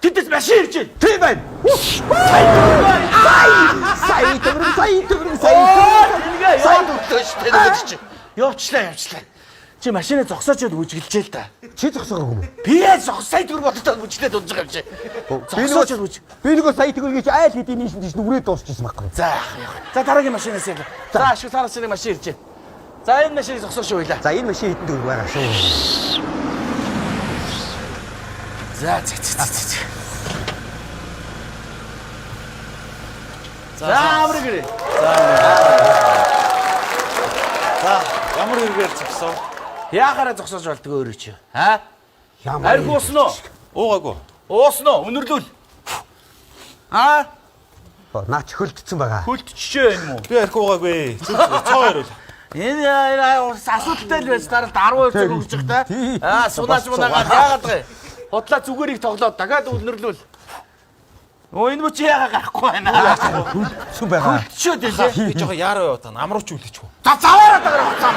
Тэдэс машин ирж байна. Тийм байна. Сая сая төгрөг сая төгрөг сая төгрөг. Энэгээ яваад өглөө шүү дээ нөгөө чи. Явчлаа явчлаа. Чи машинаа зогсоочод бүжгэлжээ л да. Чи зогсоогоогүй юм уу? Би яа зогс сая төгрөг бодтоод бүжгэлээд унж байгаа юм чи. Зогсоочод бүж. Би нөгөө сая төгрөгийг чи айл хэдийн нийшин тийш нүрээ дуусчихсан байхгүй. За яах яах. За дараагийн машинаас яа. За ашиг цаанаас нэг машин ирж байна. За энэ машиныг зогсоош байлаа. За энэ машин хэдэн төгрөг байгаа шүү. За за за за за. За амраг ирээ. За, ямар хэрэгээр зогсов? Яахаараа зогсоож болдгоо өөрөө чи. Аа? Ямар Арх уусан уу? Уугаагүй. Уусан уу? Өнөрлүүл. Аа? Наач хөлдсөн байгаа. Хөлтчжээ юм уу? Би арх уугаагүй. Зүг зүг цоо ярил. Энэ энэ асуудалтай л байж дараа 12 цаг өгч байгаа та. Аа, сунаач мунаагаад яагаад байгаа юм? Худлаа зүгээр их тоглоод дахиад өнөрлүүл. Өө энэ мөч яагаад гарахгүй байна? Хөлдсөн байгаа. Хөлтчөө дэлээ. Би жоохон яараа яваа та. Амрууч үлээчихв. За заваараад байгаа хуцаа.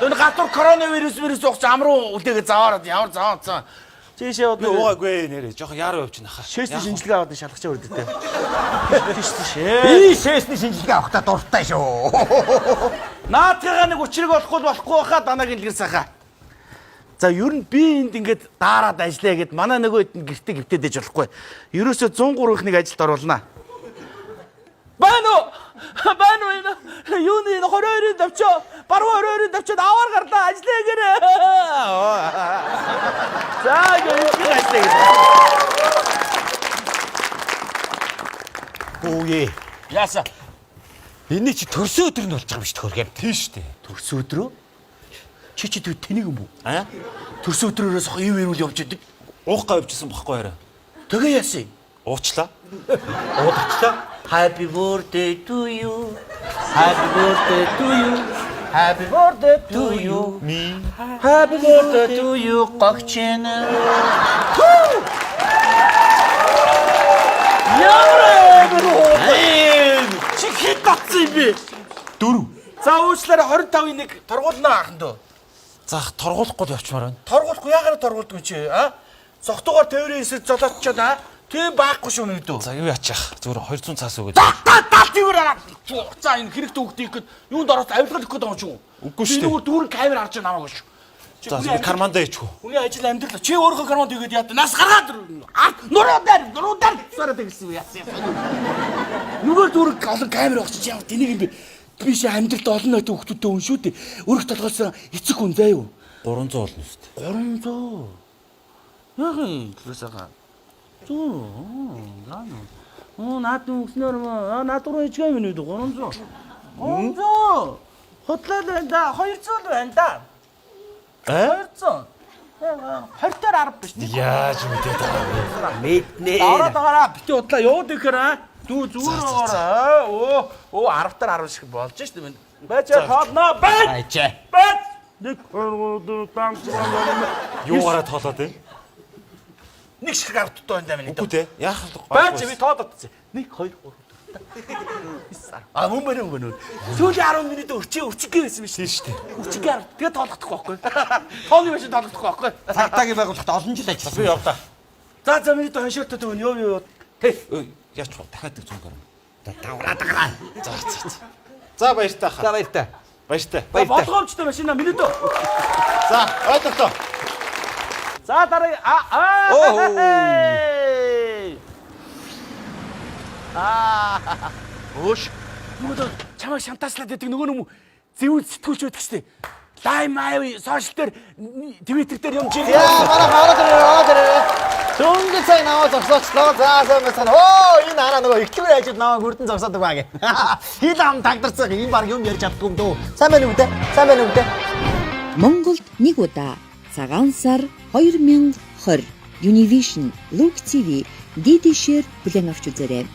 Энэ гадуур коронавирус вирус уухч амруу үлдээгээ заваарад ямар заваа цаа. Чишээ Би уугаагүй нэрээ. Жоохон яараа явчихна хаа. Шээсний шинжилгээ аваад шалгачаа өрдөдөө. Тийш тийш. Би шээсний шинжилгээ авахдаа дуртай шүү. Наадхыгаа нэг учрыг олохгүй болохгүй байхаа данаагийн дэлгэр сайхаа. За ер нь би энд ингээд даарад ажиллая гэд манай нөгөө хэд нь гэртээ гівтээд ээж болохгүй. Ерөөсөө 103-ын нэг ажилд оруулнаа. Байна уу? Байна уу энэ? Юуны энэ 22-ын давчоо, баруун 22-ын давчоод аваар гарлаа ажиллая гэрээ. За ингэ ажиллая гэж. Хүүе. Яаса? Эний чи төрсөн өдөр нь болж байгаа юм шүү дээ. Тийм шүү дээ. Төрсөн өдрөө? Чи чи тэр тэнийг юм уу? Аа? Төрсөн өдрөөрөө сох ив ирүүл явж идэг. Уух гав явчихсан бохгүй хараа. Тэгээ яасан юм? Уучлаа. Уудачлаа. Happy birthday to you. Happy birthday to you. Happy birthday to you. Me. Happy birthday to you гогчин. Ямар амар уу? Чи хэд татсан юм бэ? Дөрөв. За уучлаарай 25-ын нэг торгуулнаа ахын дөө. За торгуулахгүй л явчмаар байна. Торгуулахгүй яагаад торгуулдгүй чи а? Согтуугаар тээврийн эсрэг золоотчод а? Тийм байхгүй шүү нэгдүү. За юу яачих? Зүгээр 200 цаас өгөөд. Та та тиймэр араа. За энэ хэрэг төвхтийг гээд юунд ороос авилгал өгөх гээд байгаа юм чи юу? Үгүй шүү дээ. Зүгээр дүүрэн камер харж байгаа намайг шүү. Чи За хүний би амьдрал- кармандаа ичхүү. Хүний ажил амьдрал чи өөрийнхөө карманд хийгээд яад нас гаргаад арт нуруу дээр нуруу дээр цусаараа тэгсэн юм яасан юм. Нөгөө дүүрэн олон камер байгаа чи ямар тэнийг юм бэ? Би ши амьдралд олон нойтон хүүхдүүдтэй хүн шүү дээ. Өрх толгойсон эцэг хүн заа юу? 300 болно шүү дээ. 300. Яг юм төлөөсөө. 100. Ган. Оо наад өгснөөр юм аа наад руу ичгээ минь үү 300. 300. Худлаа л байна да 200 л байна да. Аа? 200. 20 дээр 10 биш. Яаж мэдээд байгаа юм бэ? Мэднэ. Ороод байгаараа бити удлаа явууд ихээр аа. Дүү зүгээр байгаараа. Өө өө 10 дээр 10 шиг болж штэ минь. Байж тоолноо байж. Ажээ. Байж. 1 2 3 4 5 6 Юугаараа тоолоод байна? Нэг шиг 10 дутуу байна да миний. Үгүй те. Яах вэ? Байж би тоодод утсан. 1 2 3 4 5 А мөн мөн мөн мөн. Сүүлийн 10 минут өрчөө өрчгөө байсан биш. Тийм шүү дээ. Өрчгөө 10. Тэгээ тоолохдохгүй байхгүй. Тооны машин тоолохдохгүй байхгүй. Цагдаагийн байгууллагт олон жил ажилласан. Би явлаа. За за миний хоншоортой төвн ёо ёо. Тэ. Өө яач вэ? Дахиад нэг 100 грамм. Тавраа даграа. За за за. За баяртай За хаа. баяртай. Баяртай. Баяртай. Болгоомжтой машина миний дөө. За ойлголоо. За дараа а а. Аа. Өөш. Нөгөө чамайг шантааслаад байдаг нөгөө нүм зэвүүн сэтгүүлч байдаг штэ. Лайм май сошиал дээр твиттер дээр юм чи. Яа, манай ороод ирээ, ороод ирээ. Дөнгөж сая намайг зогсоочлоо. За, сайн байна. Оо, энэ хараа нөгөө ихлүүр ажил намайг хүрдэн зогсоодог баг. Хил ам тагдарсан. Энэ баг юм ярьж чаддгүй юм дөө. Сайн байна уу те? Сайн байна уу те? Монголд нэг удаа цагаан сар 2020 Univision, Look TV, DD-шээр хүлээн авч үзээрэй.